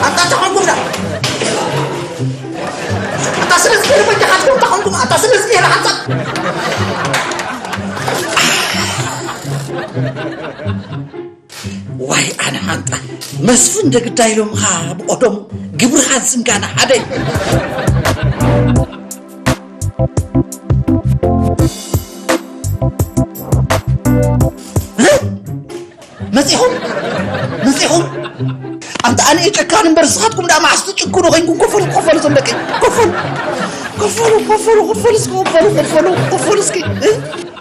ኣታ ተኾንኩም ዳ። ኣታ ስለ ዝገይር በጃኻትኩም፣ ተኾንኩም፣ ኣታ ስለ ዝገይር ሓንሳብ። ዋይ ኣነ ሓንጣ መስፍን ደግዳይ ኢሎምኻ ብቐደሙ ግብርኻ ዝስንጋና ሓደ እዩ። እ? መጺኹም? መጺኹም? ኣንታ ኣነ እየ ጨካን እምበር ንስኻትኩም ደኣ መዓስ ትጭክኑ ኮይንኩም? ከፈሉ፣ ከፈሉ ዞም ደቂ። ከፈሉ። ከፈሉ፣ ከፈሉ፣ ከፈሉ እስኪ፣ ከፈሉ፣ ከፈሉ፣ ከፈሉ እስኪ። እ?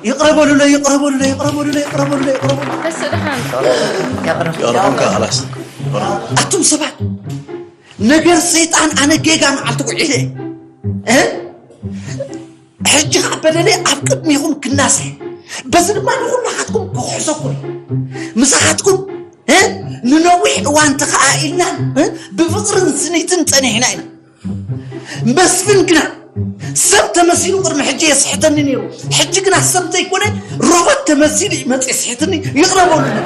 ይቕረ በሉለይ፣ ይቕረ በሉለይ፣ ይቕረ በሉለይ፣ ይቕረ በሉለይ፣ ይቕረ በሉለይ። በስ ደሓን። ይቕረ፣ ይቕረ። ይቕረ በሉለይ፣ ከላስ። ይቕረ። ኣቱም ሰባት፣ ነገር ሰይጣን ኣነ ጌጋ መዓልቲ ውዒለ። እ? ሕጂ ኸዓ በደለይ ኣብ ቅድሚኹም ክናሰ። በዚ ድማ ንኹላኻትኩም ክኽሕሰኩም። ምሳኻትኩም፣ እ? ንነዊሕ እዋን ተኸኣኢልናን፣ እ? ብፍቕርን ስኒትን ጸኒሕና ኢና። መስፍን ግና ሰብ ተመሲሉ ቅድሚ ሕጂ የስሕተኒ ነይሩ። ሕጂ ግና ሰብ ዘይኮነ ሮቦት ተመሲሉ እዩ መፂኡ የስሕተኒ። ይቕረ በሉኒ።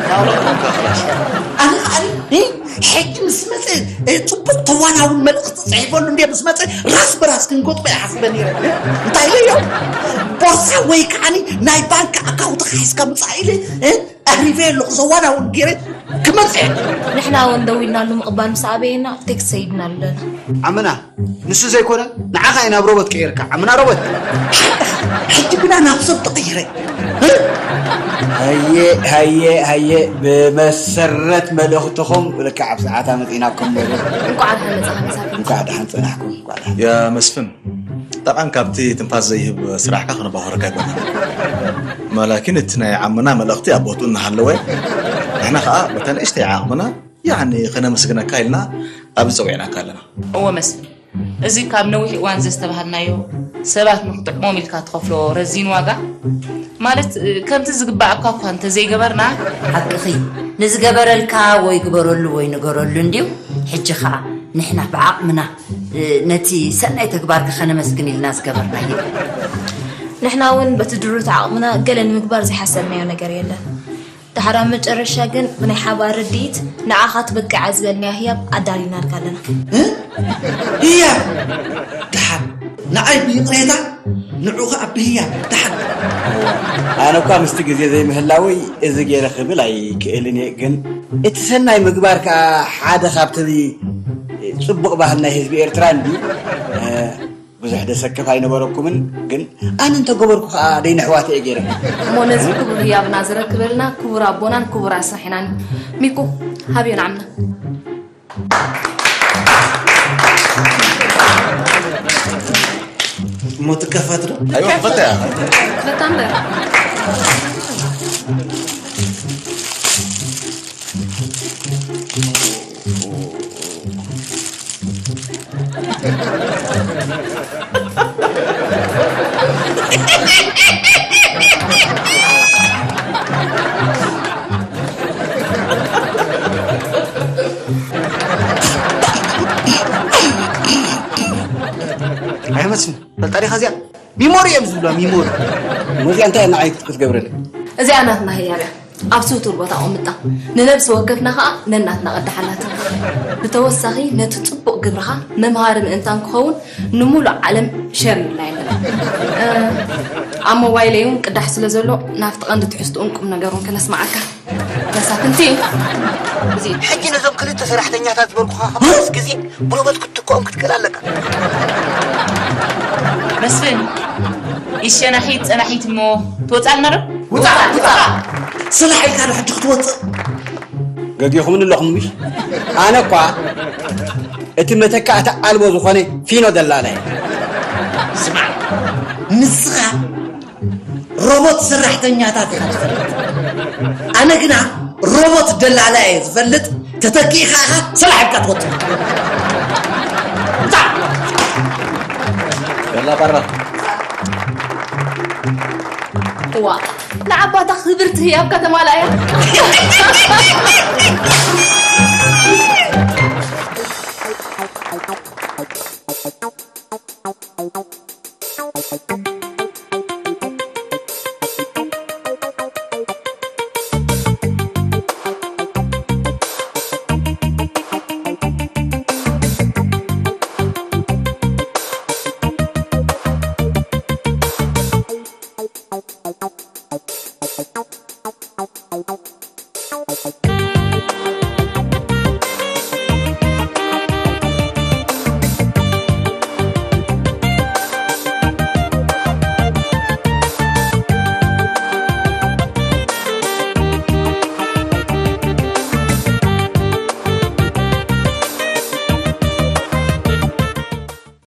ኣነ ኸዓ እ፣ ሕጂ ምስ መፀ፣ እ፣ ፅቡቕ ተዋናውን መልእኽቲ ፅሒፈሉ እንድየ ምስ መፀ ራስ በራስ ክንገጥሞ እየ ሓሲበ ነይረ። እ፣ እንታይ ኢለዮ? ቦርሳ ወይ ከዓኒ ናይ ባንክ ኣካውንትኻ ሒዝካ ምፃእ ኢለ፣ እ፣ ኣህሪፈ ኣለኹ፣ ዘዋናውን ገይረ ክመጽእ። ንሕና እውን ደዊልናሉ ምቕባል ምስ ኣበየና ቴክስት ሰይድናሉ ኣለና። ዓምና፣ ንሱ ዘይኮነ ንዓኻ እዩ ናብ ሮቦት ቀይርካ። ዓምና ሮቦት። ሕጂ ግና ናብ ሰብ ተቐይረ። ሃየ፣ ሃየ፣ ሃየ፣ ብመሰረት መልእኽትኹም ልክዕ ኣብ ሰዓታ መጺእናኩም ነይሩ። እንኳዕ ደሓን መጻኻ መሳፍንቲ። እንኳዕ ደሓን ጸናሕኩም፣ እንኳዕ ደሓን። ያ መስፍን፣ ጠቓን ካብቲ ትንፋስ ዘይህብ ስራሕካ ክነባኽረካ ኣይኮነን። ማላኪን እቲ ናይ ዓምና መልእኽቲ ኣብ ቦትኡ እናሃለወ፣ ንሕና ኸኣ በታ ንእሽተይ ዓቕምና፣ ያዕኒ፣ ከነመስግነካ ኢልና ኣብዚ ጸዊዕናካ ኣለና። እወ መስፍን፣ እዚ ካብ ነዊሕ እዋን ዘስተባሃልናዮ፣ ሰባት ንኽጥዕሞም ኢልካ ትኸፍሎ ረዚን ዋጋ፣ ማለት፣ ከምቲ ዝግባኣካ እኳ እንተዘይገበርና፣ ሓቅኺ፣ ንዝገበረልካ ወይ ግበረሉ ወይ ንገረሉ እንድዩ። ሕጂ ኸኣ ንሕና ብዓቕምና፣ እ፣ ነቲ ሰናይ ተግባርካ ከነመስግን ኢልና ዝገበርናዮ። ንሕና እውን በቲ ድሩት ዓቕምና ገለ ንምግባር ዘይሓሰብናዮ ነገር የለን። ድሓር ኣብ መጨረሻ ግን ብናይ ሓባር ርድኢት ንዓኻ ትበቅዕ እያ ዝበልናያ ህያብ ኣዳሊናልካ ኣለና። እ? ህያብ? ድሓር ንዓይ ብይቕሬታ፣ ንዑ ኸኣ ብህያብ። ድሓር። ኣነ እኳ ምስቲ ግዜ ዘይምህላወይ እዚ ገይረ ክብል ኣይክእልን እየ፣ ግን እቲ ሰናይ ምግባር ከኣ ሓደ ካብቲ ጽቡቕ ባህሊ ናይ ህዝቢ ኤርትራ እንድዩ። እ፣ ብዙሕ ደሰክፍ ኣይነበረኩምን፣ ግን ኣነ እንተገበርኩ ከኣ ደይንሕዋት እየ ገይረ። እሞ ነዚ ክቡር ህያብና ዝረክበልና ክቡር ኣቦናን ክቡር ኣስራሒናን ሚኩ ሃብዮ ንዓምና። እሞ ትከፈት ዶ? ኣይዋ፣ ክፈታ እያ። ክፈታ እምበር። ኣይመስልን። ፈልጣ ዲኻ እዚኣ? ሚሞሪ እዮም ዝብሉዋ፣ ሚሞሪ። እሞ እዚኣ እንታይ እያ ንዓይ ክትገብረለይ? እዚኣ ናትና ህያብ እያ። ኣብ ስውቱር ቦታ ኣቐምጣ። ንነብሲ ወከፍና ኸኣ ነናትና ቀዳሕ ኣላትና። ብተወሳኺ ነቲ ጽቡቕ ግብርኻ መምሃሪ ምእንታን ክኸውን ንምሉእ ዓለም ሸር ኢልና ኣለና። እ፣ ኣብ ሞባይለይ እውን ቅዳሕ ስለ ዘሎ ናብቲ ቀንዲ ትሕዝትኡን ቁም ነገሩን ከነስምዓካ። መሳፍንቲ፣ እዚ ሕጂ ነዞም ክልተ ሰራሕተኛታት ዝበልኩኻ ካብ ሓሙስ ግዜ ብሮቦት ክትትክኦም ክትክእል ኣለካ። መስፍን፣ ይሸናሒት ጸናሒት እሞ ትወጻልና ዶ? ውፃ ውፃ። ስራሕ ኢልካ ዶ ሕጂ ክትወፅእ? ገጊኹምኒ ኣለኹም ምሽ? ኣነ እኳ እቲ መተካእታ ኣልቦ ዝኾነ ፊኖ ደላላ እየ። ስማዕ፣ ንስኻ ሮቦት ሰራሕተኛታት ኢኻ ትፈልጥ። ኣነ ግና ሮቦት ደላላ እየ ዝፈልጥ። ተተኪእኻ ኢኻ ስራሕ ኢልካ ትወፅእ። ውፃ። በላ በራ። እዋ፣ ንዓባታ ክብርቲ ህያብ ከተማላ እያ።